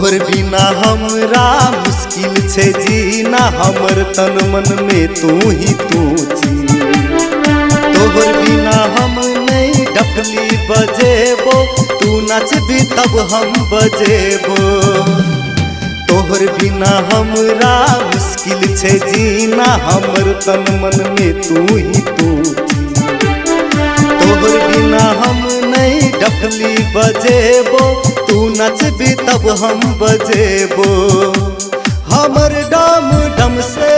तोहर बिना हमरा मुश्किल छै जीना, हमर तन मन में तू ही तू छी। तोहर बिना हम नहीं डफली बजेबो, तू नचबी तब हम बजेबो। तोहर बिना हमरा मुश्किल छै जीना, हमर तन मन में तू ही तू छी। तोहर बिना हम नहीं डफली बजेबो, तू नचबी तब हम बजेबो। हमर डाम डम से